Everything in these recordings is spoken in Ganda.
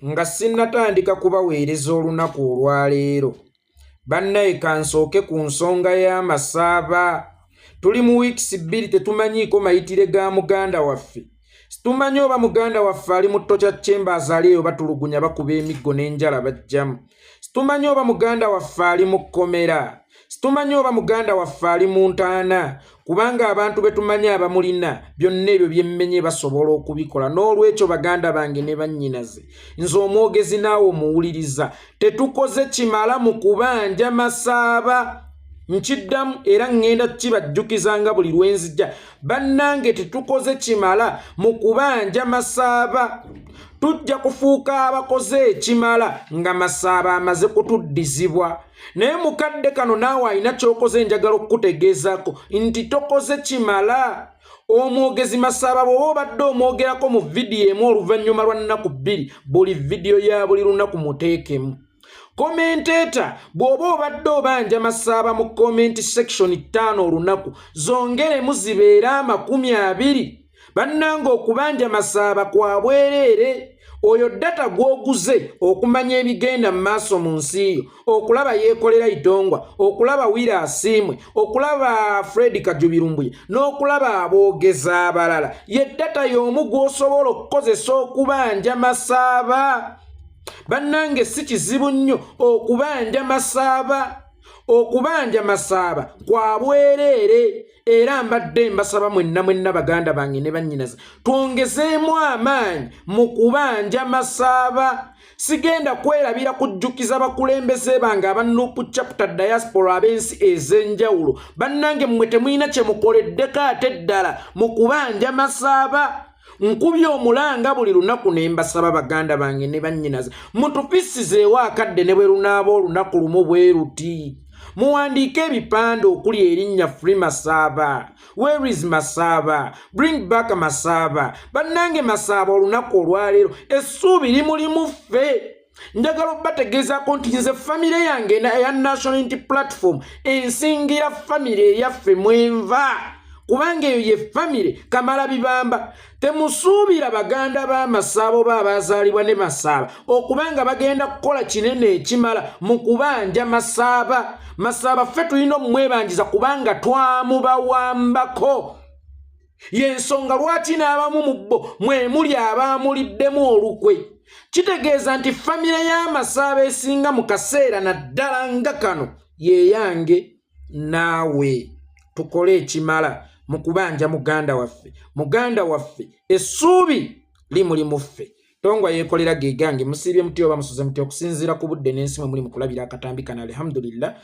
Nga sinnatandika kubaweereza olunaku olwaleero, bannaye kansooke ku nsonga y'amasaaba. Tuli mu wiikisi 2 tetumanyiiko mayitire ga muganda waffe. Situmanyi oba muganda waffe ali mu torture chambers ali eyo batulugunya, bakuba emiggo n'enjala bajjamu. Situmanyi oba muganda waffe ali mu kkomera. Situmanyi oba muganda waffe ali mu ntaana, kubanga abantu be tumanyi abamulina byonna ebyo byemmenye basobola okubikola. N'olwekyo baganda bange ne bannyinaze, nze omwogezi naawe omuwuliriza, tetukoze kimala mu kubanja Masaaba. Nkiddamu era ŋŋenda kibajjukizanga buli lwenzija, bannange, tetukoze kimala mu kubanja Masaaba. Tujja kufuuka abakoze ekimala nga Masaaba amaze kutuddizibwa, naye mukadde kano naawe alina ky'okoze. Njagala okukutegeezaako nti tokoze kimala. Omwogezi Masaaba bw'oba obadde omwogerako mu vidiyo emu oluvannyuma lwa nnaku 2, buli vidiyo ya buli lunaku muteekemu. Commentator, bw'oba obadde obanja Masaaba mu comment section 5 olunaku, zongeremu zibeere 20. Bannange, okubanja Masaaba kwa bwereere. Oyo data gw'oguze okumanya ebigenda mu maaso mu nsi yo, okulaba Yeekolera Itongwa, okulaba Wira Asiimwe, okulaba Fred Kajubirumbuye n'okulaba aboogeza abalala, ye data y'omu gw'osobola okukozesa okubanja Masaaba. Bannange, si kizibu nnyo okubanja Masaaba. Okubanja Masaaba kwa bwereere, era mbadde mbasaba mwenna mwenna, baganda bange ne bannyinaze, twongezeemu amaanyi mu kubanja Masaaba. Sigenda kwerabira kujjukiza bakulembeze bange aba NUP chapter diaspora ab'ensi ez'enjawulo. Bannange, mmwe temulina kye mukoleddeko ate ddala mu kubanja Masaaba. Nkubye omulanga buli lunaku ne mbasaba, baganda bange ne bannyinaze, mutupisizeewo akadde ne bwe lunaaba olunaku lumu bwe luti. Muwandiike ebipande okuli erinnya "Free Masaaba", "Where is Masaaba?", "Bring back Masaaba". Bannange, Masaaba olunaku olwaleero essuubi limulimu ffe. Njagala obbategeezaako nti nze famire yange eya National Unity Platform ensingira famire eyaffe mwenva, kubanga eyo ye famire Kamala Bibamba. Temusuubira baganda b'Amasaaba oba abazaalibwa ne Masaaba okubanga bagenda kukola kinene ekimala mu kubanja Masaaba. Masaaba ffe tulina omumwebanjiza kubanga twamubawambako. Yensonga lwaki n'abamu mu bo mwe muli abaamuliddemu olukwe. Kitegeeza nti famire y'Amasaaba esinga mu kaseera naddala nga kano yeyange naawe. Tukole ekimala mu kubanja muganda waffe. Muganda waffe essuubi limuli mu ffe. Tongwa Yeekolera gegange. Musiibye muti oba musuze muti okusinziira ku budde n'ensi mwe muli mu kulabira akatambi kano? Alhamdulillah,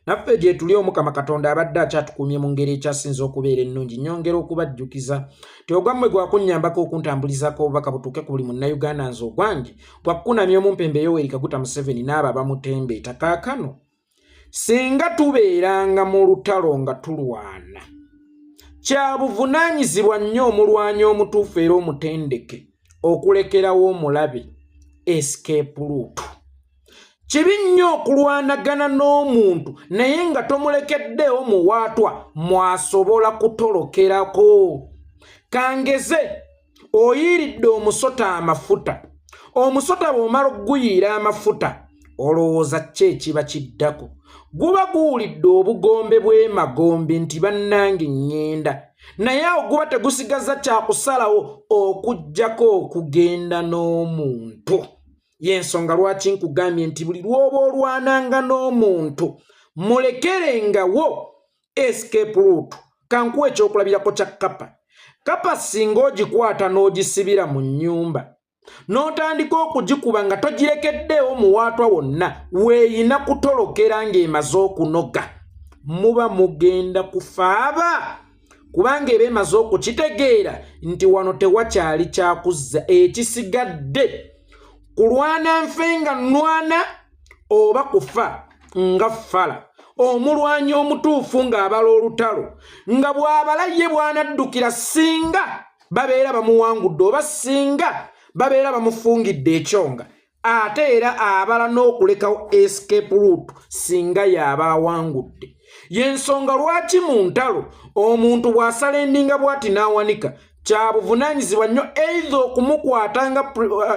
naffe gye tuli, Omukama Katonda abadde akyatukuumye mu ngeri ekyasinza okubeera ennungi. Nyongera okubajjukiza ti ogwammwe gwakunnyambako okuntambulizaako obubaka butuuke ku buli Munnayuganda. Nze ogwange gwakukunamya omumpembe Yoweri Kaguta Museveni n'abo abamutembeeta. Kaakano singa tubeeranga mu lutalo nga tulwana, kya buvunaanyizibwa nnyo omulwanyi omutuufu era omutendeke okulekerawo omulabe escape route. Kibi nnyo okulwanagana n'omuntu naye nga tomulekeddeewo muwaatwa mwasobola kutolokerako. Kangeze oyiiridde omusota amafuta. Omusota bw'omala okuguyiira amafuta, olowooza ki ekiba kiddako? Guba guwulidde obugombe bw'emagombe nti bannange ŋŋenda, naye awo guba tegusigaza kyakusalawo okuggyako okugenda n'omuntu. Yensonga lwaki nkugambye nti buli lw'oba olwananga n'omuntu, mulekerengawo escape route. Kankuwa ekyokulabirako kya kapa. Kapa singa ogikwata n'ogisibira mu nnyumba n'otandika okugikuba nga togirekeddeewo muwaatwa wonna weeyina kutolokera ng'emaze okunoga, muba mugenda kufaaba, kubanga eba emaze okukitegeera nti wano tewakyali kyakuzza, ekisigadde kulwana nfe nga nnwana oba kufa nga fala. Omulwanyi omutuufu ng'abala olutalo, nga bw'abala ye bw'anaddukira singa babeera bamuwangudde oba singa babeera bamufungidde ekyonga, ate era abala n'okulekawo escape route singa y'aba awangudde. Yensonga lwaki mu ntalo omuntu bw'asurrenderinga bw'ati n'awanika, Kya buvunaanyizibwa nnyo either okumukwata nga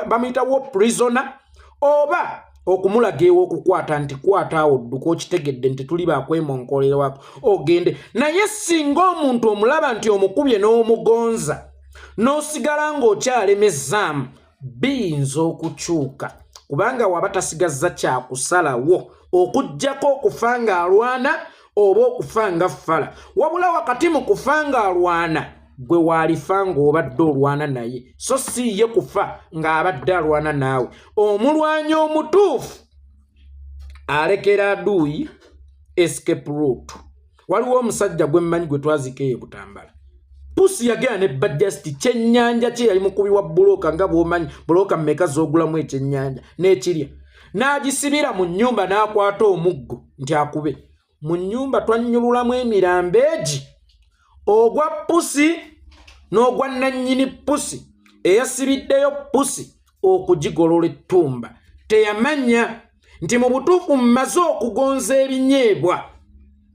bamuyitawo prisoner oba okumulaga ew'okukwata nti kwata awo dduka, okitegedde nti tuli bakwemonkolerwako ogende. Naye singa omuntu omulaba nti omukubye n'omugonza n'osigala ng'okyalemezaamu, biyinza okukyuka, kubanga waba tasigazza kyakusalawo okuggyako okufa ng'alwana oba okufa nga ffala. Wabula wakati mu kufa ng'alwana, gwe waalifa ng'obadde olwana naye, so si ye kufa ng'abadde alwana naawe. Omulwanyi omutuufu alekera aduuyi escape route. Waliwo omusajja gwe mmanyi gwe twazika eyo Butambala. Pusi yagenda ne bajasti kyennyanja kye yali mukubi wa bulooka, nga bw'omanyi bulooka mmeka z'ogulamu ekyennyanja n'ekirya, n'agisibira mu nnyumba, n'akwata omuggo nti akube mu nnyumba. Twannyululamu emirambo egi, ogwa pusi n'ogwa nannyini pusi eyasibiddeyo pusi okugigolola ettumba. Teyamanya nti mu butuufu mmaze okugonza ebinyeebwa,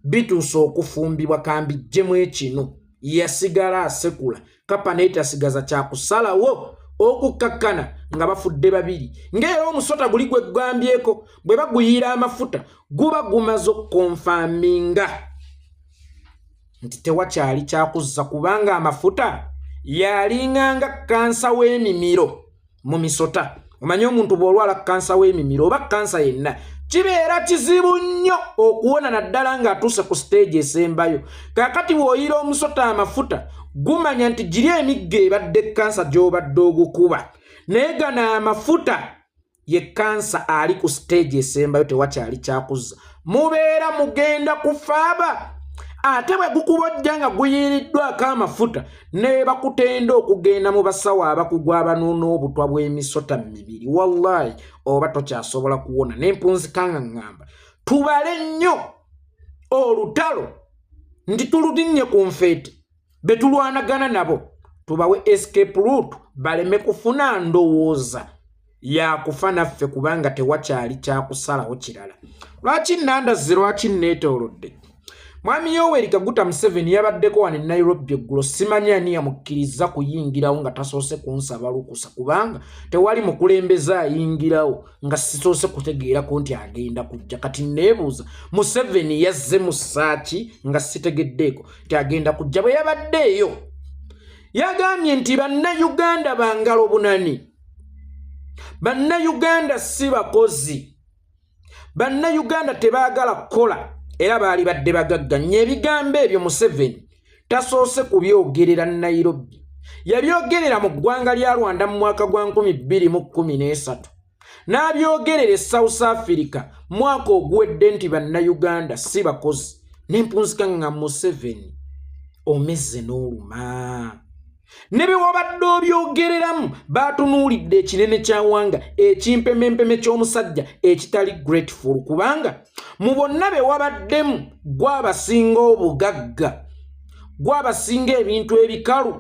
bituuse okufumbibwa, kambijjemu ekinu. Yasigala asekula kapa, naye tasigaza kyakusalawo okukkakkana nga bafudde babiri. Ng'era omusota guli gwe ggambyeko, bwe baguyiira amafuta guba gumaze okukonfaminga nti tewakyali kyakuzza, kubanga amafuta yalinganga kansa w'emimiro mu misota. Omanye omuntu bw'olwala kansa w'emimiro oba kansa yenna, kibeera kizibu nnyo okuwona, naddala ng'atuuse ku siteegi esembayo. Kaakati bw'oyira omusota amafuta, gumanya nti giri emiggo ebadde kansa gy'obadde ogukuba, naye gano amafuta ye kansa ali ku siteegi esembayo, tewakyali kyakuzza, mubeera mugenda kufaaba. Ate bwe gukubojja nga guyiiriddwako amafuta, ne bakutenda okugenda mu basawo abakugu abanuuna obutwa bw'emisota mu mibiri, wallahi oba tokyasobola kuwona. Nempunzika nga ŋŋamba tubale nnyo olutalo nti tululinnye ku nfeete, be tulwanagana nabo tubawe escape route, baleme kufuna ndowooza yakufa naffe, kubanga tewakyali kyakusalawo kirala. Lwaki nandazze? Lwaki neetoolodde? Mwami Yoweri Kaguta Museveni yabaddeko wano e Nairobi eggulo. Simanyi ani yamukkiriza kuyingirawo nga tasoose kunsaba lukusa, kubanga tewali mukulembeze ayingirawo nga sisoose kutegeerako nti agenda kujja. Kati neebuuza, Museveni yazze mu ssaaki nga sitegeddeeko nti agenda kujja? Bwe yabadde eyo yagambye nti Bannayuganda bangalo bunani, Bannayuganda si bakozi, Bannayuganda tebaagala kukola, era baali badde bagagga nnyo. Ebigambo ebyo Museveni tasoose kubyogerera Nairobi, yabyogerera mu ggwanga lya Rwanda mu mwaka gwa 2013, n'abyogerera e South Africa mwaka oguwedde nti Bannayuganda si bakozi. Nempunzika nga Museveni omezze n'oluma ne bye wabadde obyogereramu, baatunuulidde ekinene kyawanga ekimpemempeme ky'omusajja ekitali grateful, kubanga mu bonna be wabaddemu gwabasinga obugagga, gwabasinga ebintu ebikalu,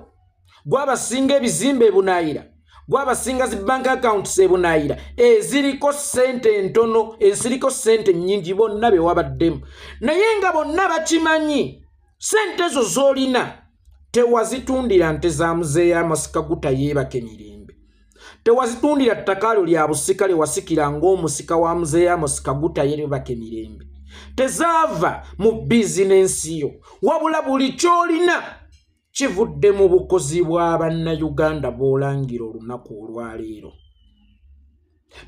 gwabasinga ebizimbe ebunaayira, gwabasinga zi bank accounts ebunaayira eziriko ssente entono, eziriko ssente nnyingi, bonna be wabaddemu. Naye nga bonna bakimanyi, ssente ezo z'olina tewazitundira nte za muzeeyo amasika gutayeebaka emirembe, tewazitundira ttaka lyo lya busika lye wasikira ng'omusika wa muzeeyo amasika gutayeebaka emirembe, tezaava mu bizinensi yo, wabula buli ky'olina kivudde mu bukozi bwa Bannayuganda b'olangira olunaku olwaleero.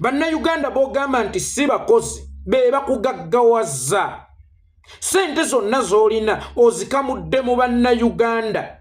Bannayuganda b'ogamba nti si bakozi be bakugaggawaza. Ssente zonna z'olina ozikamudde mu Bannayuganda.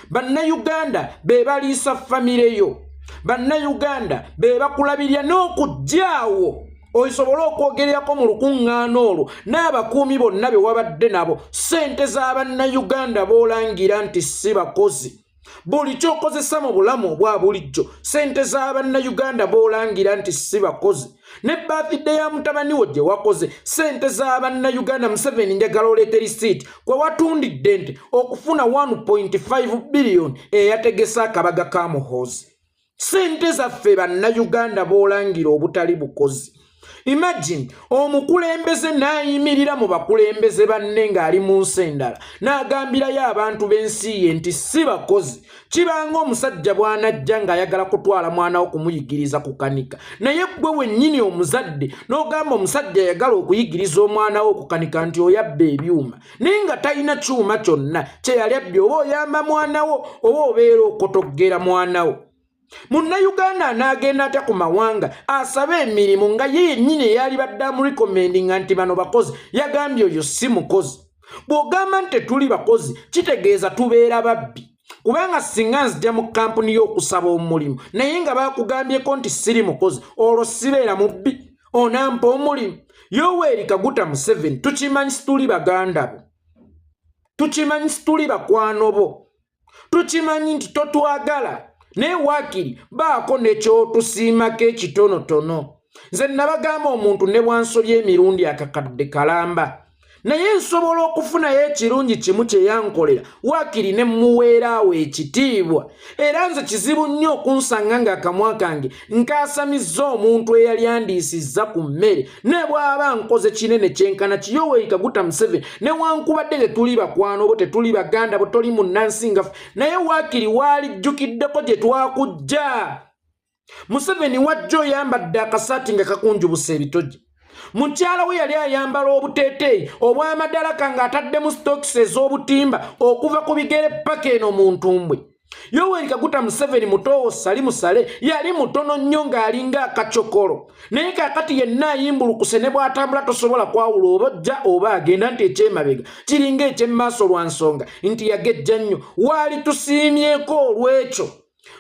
Bannayuganda be baliisa famire yo, Bannayuganda be bakulabirya n'okuggyaawo osobole okwogererako mu lukuŋŋaana olwo n'abakuumi bonna be wabadde nabo. Ssente za Bannayuganda b'olangira nti si bakozi. Buli kyokozesa mu bulamu obwa bulijjo, ssente za Bannayuganda b'olangira nti si bakozi. Ne birthday ya mutabani wo gye wakoze, ssente za Bannayuganda. Museveni, njagala oleete risiiti kwe watundidde nti okufuna 1.5 biliyoni eyategesa akabaga ka Muhoozi. Ssente zaffe Bannayuganda b'olangira obutali bukozi. Imagine omukulembeze n'ayimirira mu bakulembeze banne ng'ali mu nsi endala n'agambirayo abantu b'ensi ye nti si bakozi. Kibanga omusajja bw'anajja ng'ayagala kutwala mwana wo kumuyigiriza kukanika, naye ggwe wennyini omuzadde n'ogamba omusajja ayagala okuyigiriza omwana wo okukanika nti oyabba ebyuma, naye nga talina kyuma kyonna kye yali abbye. Oba oyamba mwana wo oba obeera okotoggera mwana wo? Munnayuganda anaagenda atya ku mawanga asabe emirimu nga ye yennyini eyalibadde amurecommendinga nti bano bakozi yagambye oyo si mukozi? Bw'ogamba nti tetuli bakozi, kitegeeza tubeera babbi, kubanga singa nzija mu kampuni y'okusaba omulimu naye nga bakugambyeko nti siri mukozi, olwo sibeera mubbi, onampa omulimu? Yoweri Kaguta Museveni, tukimanyi situli baganda bo, tukimanyi situli bakwano bo, tukimanyi nti totwagala, naye waakiri baako nekyotusiimako ekitonotono. Nze nabagamba, omuntu ne bwansobya emirundi akakadde kalamba, naye nsobola okufunayo ekirungi kimu kye yankolera, waakiri ne muweeraawo ekitiibwa. Era nze kizibu nnyo okunsanga ng'akamwa kange nkaasamizza omuntu eyali andiisizza ku mmere, ne bw'aba nkoze kinene kyenkana ki. Yoweri Kaguta Museveni, newankubadde tetuli bakwano bo, tetuli baganda bo, toli munnansi nga ffe, naye waakiri waalijjukiddeko gye twakujja. Museveni, wajja oyambadde akasaati nga kakunjubusa ebitogi. Mukyala we yali ayambala obuteeteeyi obw'amadalaka ng'ataddemu sitokisi ez'obutimba okuva ku bigere paka eno mu ntumbwe. Yoweri Kaguta Museveni, mutoowo sali musale yali mutono nnyo ng'alinga akacokolo, naye kaakati yenna ayimbulukuse, ne bw'atambula tosobola kwawula oba ojja oba agenda, nti ekyemabega kiringa ekyemmaaso, lwa nsonga nti yagejja nnyo. Waali tusiimyeko olw'ekyo.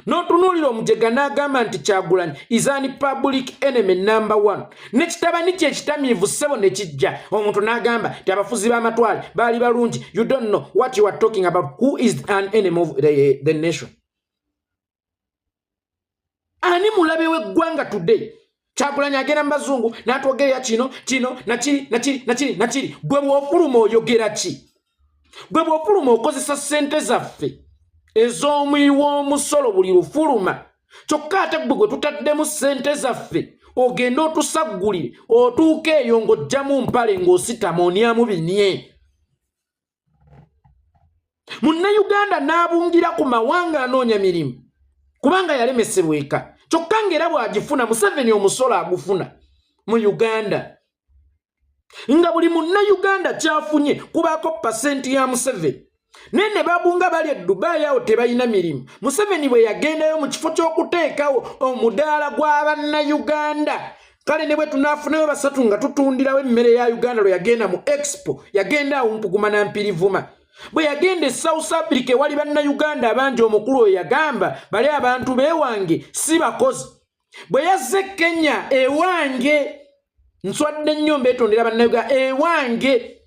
N'otunuulira omujega n'agamba nti Kyagulanyi is an public enemy number one, ne kitabani kye ekitamiivu ssebo ne kijja omuntu n'agamba nti abafuzi b'amatwale baali balungi. You don't know what you are talking about. Who is an enemy of the nation? Ani mulabe w'eggwanga today? Kyagulanyi agenda mu bazungu n'atwogerera kino, kino, nakiri, nakiri, nakiri, nakiri. Gwe bw'ofuluma oyogera ki? Gwe bw'ofuluma okozesa ssente zaffe ez'omuwi w'omusolo buli lufuluma, kyokka ate gwe gwe tutaddemu ssente zaffe ogende otusaggulire, otuuka eyo ng'ojjamu mpale, ng'ositama onyamu binye. Munnayuganda n'abungira ku mawanga anoonya mirimu kubanga yalemesebwa eka, kyokka ng'era bw'agifuna, Museveni omusolo agufuna mu Uganda, nga buli munnayuganda kyafunye kubaako pasenti ya Museveni. Naye ne babunga bali e Dubayi awo tebalina mirimu. Museveni bwe yagendayo, mu kifo ky'okuteekawo omudaala gw'abannayuganda, kale ne bwe tunaafunayo basatu nga tutundirawo emmere ya Uganda, lwe yagenda mu expo yagenda awo mpuguma na mpirivuma. Bwe yagenda e South Africa ewali bannayuganda abangi, omukulu oyo yagamba bali abantu beewange si bakozi. Bwe yazze Kenya ewange, nswadde nnyo, mbeetondera bannayuganda, ewange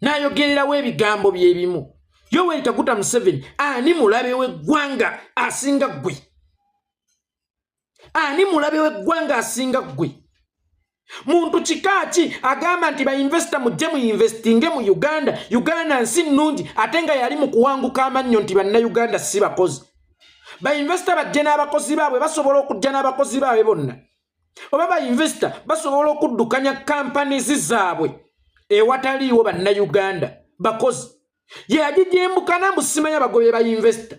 n'ayogererawo ebigambo byebimu. Yoweri Kaguta Museveni, ani mulabe w'eggwanga asinga ggwe? Ani mulabe w'eggwanga asinga ggwe? Muntu kika ki agamba nti bainvesita mujje muinvestinge mu Uganda, Uganda nsi nnungi, ate nga yali mu kuwanguka amannyo nti bannayuganda si bakozi? Bainvesita bajje n'abakozi baabwe, basobola okujja n'abakozi baabwe bonna? Oba bainvesita basobola okuddukanya companies zaabwe ewataliiwo bannayuganda bakozi? Yagijembukana mbu simanya bagobye bainvesita.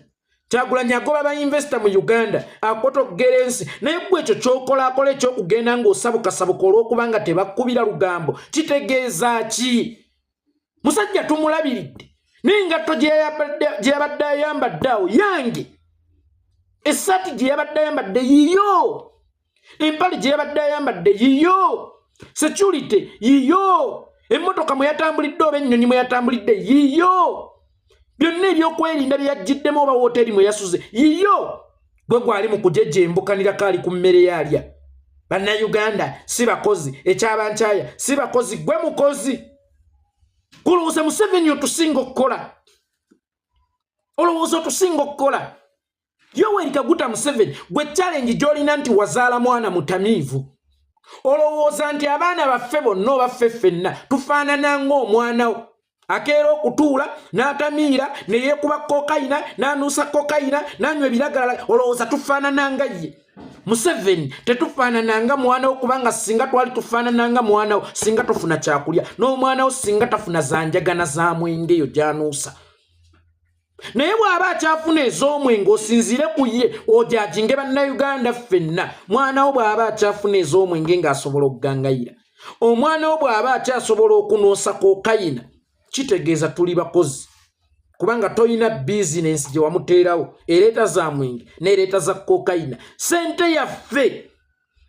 Kyagulanyi agoba bainvesita mu Uganda, akotogera ensi. Naye gwe ekyo kyokolakola ekyokugenda ng'osabukasabuka olw'okuba nga tebakkubira lugambo kitegeeza ki? Musajja tumulabiridde, naye engatto gye yabadde ayambadde awo yange, essaati gye yabadde ayambadde yiyo, empale gye yabadde ayambadde yiyo, security yiyo, emmotoka mwe yatambulidde oba ennyonyi mwe yatambulidde yiyo, byonna ebyokwerinda bye yajjiddemu oba woteeri mwe yasuze yiyo. Gwe gwali mu kujejembukanirako ali ku mmere yalya, bannayuganda si bakozi, ekyabankyaya si bakozi. Gwe mukozi? Kulowooza Museveni otusinga okukola? Olowooza otusinga okukola? Yoweri Kaguta Museveni, gwe challenge gy'olina nti wazaala mwana mutamiivu. Olowooza nti abaana baffe bonna oba ffe ffenna tufaanana ng'omwana wo akeera okutuula n'atamiira ne yeekuba kokayina n'anuusa kokayina n'anywa ebiragalala? Olowooza tufaanana nga ye? Museveni, tetufaanana nga mwana wo, kubanga singa twali tufaanana nga mwana wo, singa tufuna kyakulya n'omwana wo, singa tafuna zanjagana za mwenge eyo gyanuusa. Naye bw'aba akyafuna ez'omwenge, osinziire ku ye ojajinge Bannayuganda ffenna. Mwana wo bw'aba akyafuna ez'omwenge ng'asobola okugangayira, omwana wo bw'aba akyasobola okunoosa kokayina, kitegeeza tuli bakozi, kubanga toyina bizinensi gye wamuteerawo ereeta za mwenge n'ereeta za kokayina, sente yaffe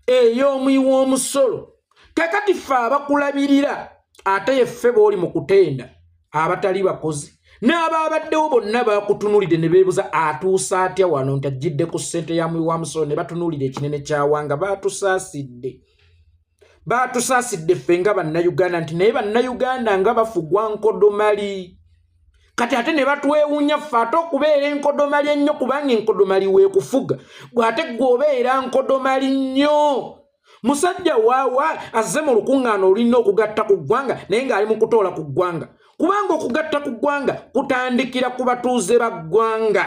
ey'omuyi w'omusolo. Kakati ffe abakulabirira, ate yeffe b'oli mu kutenda abatali bakozi, n'abaabaddewo bonna bakutunulidde ne beebuza atuusa atya wano, nti ajjidde ku ssente ya muyi wa musolo. Ne batunuulira ekinene kyawanga, batusaasidde, batusaasidde ffe nga Bannayuganda, nti naye Bannayuganda nga bafugwa nkodomali. Kati ate ne batwewuunya ffe ate okubeera enkodomali ennyo, kubanga enkodomali weekufuga, bw'ate gwe obeera nkodomali nnyo. Musajja waawa azze mu lukuŋŋaana olulina okugatta ku ggwanga, naye ng'ali mu kutoola ku ggwanga, kubanga okugatta ku ggwanga kutandikira ku batuuze ba ggwanga.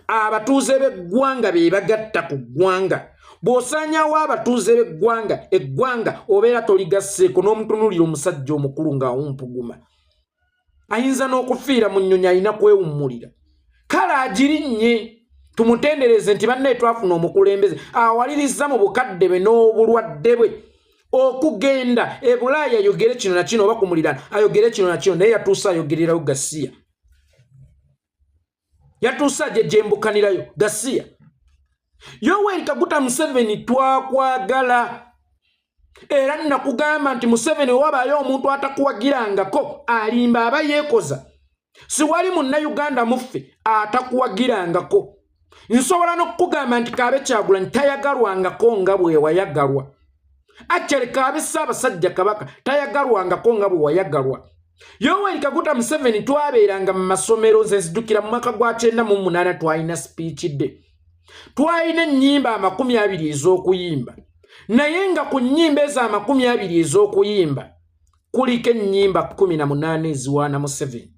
Abatuuze b'eggwanga be bagatta ku ggwanga. Bw'osaanyawo abatuuze b'eggwanga, eggwanga obeera toligasseeko. N'omutunuulira omusajja omukulu ng'awumpuguma, ayinza n'okufiira mu nnyonyi, alina kwewummulira. Kale agirinnye, tumutendereze nti bannaye twafuna omukulembeze awaliriza mu bukadde bwe n'obulwadde bwe okugenda e Bulaaya ayogere kino na kino, oba ku muliraano ayogere kino na kino. Naye yatuuse ayogererayo gasiya, yatuuse ajejembukanirayo gasiya. Yoweri Kaguta Museveni, twakwagala, era nakugamba nti Museveni, wabaayo omuntu atakuwagirangako alimba, aba yeekoza. Siwali Munnayuganda muffe atakuwagirangako. Nsobola n'okukugamba nti kaabe Kyagulanyi tayagalwangako nga bwe wayagalwa. Actually, kaabe Ssaabasajja Kabaka tayagalwangako nga bwe wayagalwa. Yoweri Kaguta Museveni, twabeeranga mu masomero, nze nzijukira mu mwaka gwa 98 twalina speech day, twalina ennyimba 20 ez'okuyimba, naye nga ku nnyimba ezo 20 ez'okuyimba kuliko ennyimba 18 eziwaana Museveni,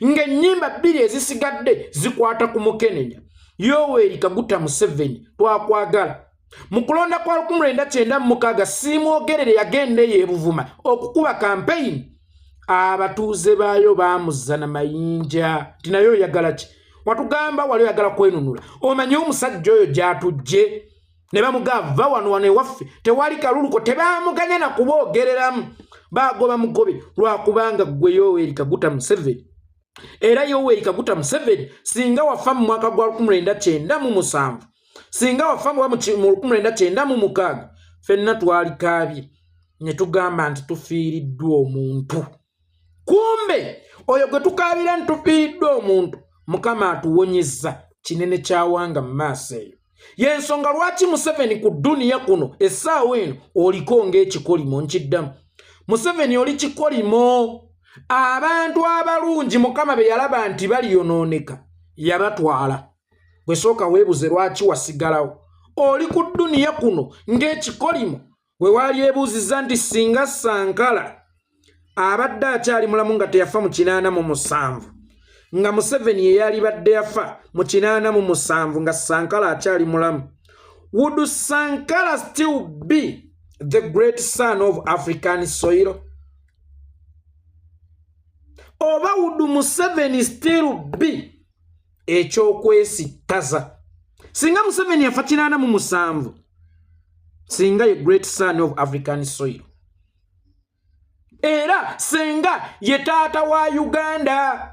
ng'ennyimba bbiri ezisigadde zikwata ku mukenenya. Yoweri Kaguta Museveni, twakwagala. Mu kulonda kwa 1996, Siimwogerere yagenda eyo ebuvuma okukuba kampeyini, abatuuze baayo baamuzza na mayinja nti naye oyagala ki? Watugamba wali oyagala kwenunula, omanye omusajja oyo gy'atujje. Ne bamugava wano, wano ewaffe tewali kaluluko. Tebamuganya na kuboogereramu, bagoba mugobe lwakubanga ggwe Yoweri Kaguta Museveni. Era Yoweri Kaguta Museveni, singa wafa mu mwaka gwa 1997, singa wafa mu 1996, ffenna twalikaabye ne tugamba nti tufiiriddwa omuntu. Kumbe oyo gwe tukaabira nti tufiiriddwa omuntu, Mukama atuwonyezza kinene kyawanga mu maaso eyo. Yensonga lwaki Museveni ku dduniya kuno essaawa eno oliko ng'ekikolimo. Nkiddamu, Museveni oli kikolimo. Abantu abalungi Mukama be yalaba nti baliyonooneka yabatwala. Bwe sooka weebuze lwaki wasigalawo oli ku dduniya kuno ng'ekikolimo. We waalyebuuzizza nti singa Sankara abadde akyali mulamu nga teyafa mu 87, nga Museveni yeyalibadde yafa mu 87 nga Sankara akyali mulamu, would Sankara still be the great son of African soil, oba would Museveni still be ekyokwesittaza? Singa Museveni yafa 87, singa ye great son of African soil, era singa ye taata wa Uganda,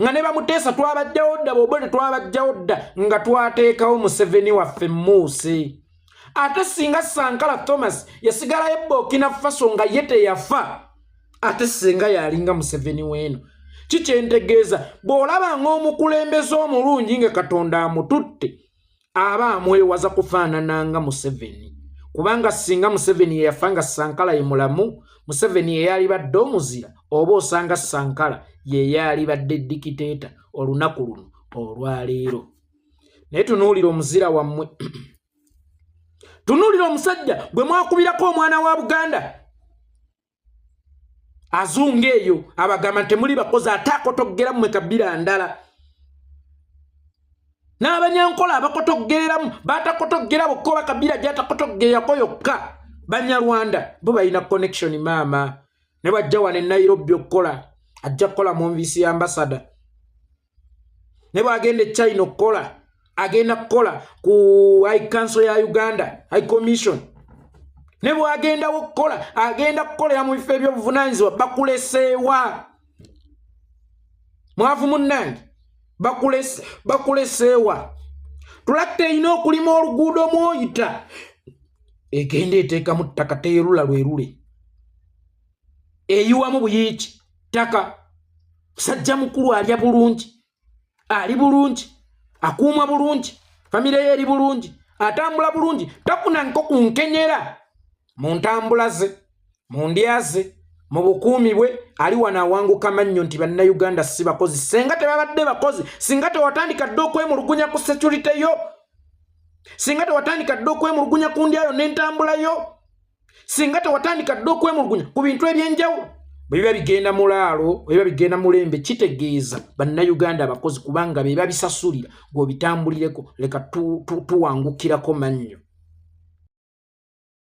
nga ne bamuteesa twabajjawo dda, bobo tetwabajjawo dda nga twateekawo Museveni waffe muusi. Ate singa Sankara Thomas yasigalayo Burkina Faso nga ye teyafa, ate singa yalinga Museveni weeno. Kikyentegeeza, bw'olaba ng'omukulembeze omulungi nga Katonda amututte, aba amwewaza kufaanana nga Museveni, kubanga singa Museveni yeyafa nga Sankara ye mulamu, Museveni yeyalibadde omuzira, oba osanga Sankara yeyalibadde dictator olunaku luno olwaleero. Naye tunuulira omuzira wammwe, tunuulira omusajja gwe mwakubirako omwana wa Buganda azunga eyo, abagamba nti temuli bakozi, ate akotogera mmwe kabira ndala. N'abanyankola abakotoggereramu batakotoggera bokka oba Kabira gyatakotoggeyako yokka. Banyarwanda bo balina connection maama, ne bwajja wano e Nairobi okukola, ajja kukola mu nviisi ya ambasada. Ne bwagenda e China okukola, agenda kukola ku High Council ya Uganda, High Commission. Ne bwagendawo okukola, agenda kukolera mu bifo ebyobuvunanyizibwa. Bakuleseewa, mwavu munnange? Bakuleseewa? Tulakita erina okulima oluguudo mwoyita, egenda eteekamu ttaka, teyerula lwerule, eyiwamu buyiiki ttaka. Musajja mukulu alya bulungi, ali bulungi, akuumwa bulungi, famire ye eri bulungi, atambula bulungi, tafuna nko ku nkenyera mu ntambula ze, mu ndya ze, mu bukuumi bwe. Ali wano awanguka mannyo nti Bannayuganda si bakozi. Senga tebabadde bakozi, singa tewatandika dde okwemulugunya ku security yo, singa tewatandika dde okwemulugunya ku ndyayo n'entambula yo, singa tewatandika dde okwemulugunya ku bintu ebyenjawulo. Bwe biba bigenda mulaalo, bwe biba bigenda mulembe, kitegeeza Bannayuganda abakozi, kubanga be babisasulira gw'obitambulireko. Leka tuwangukirako mannyo.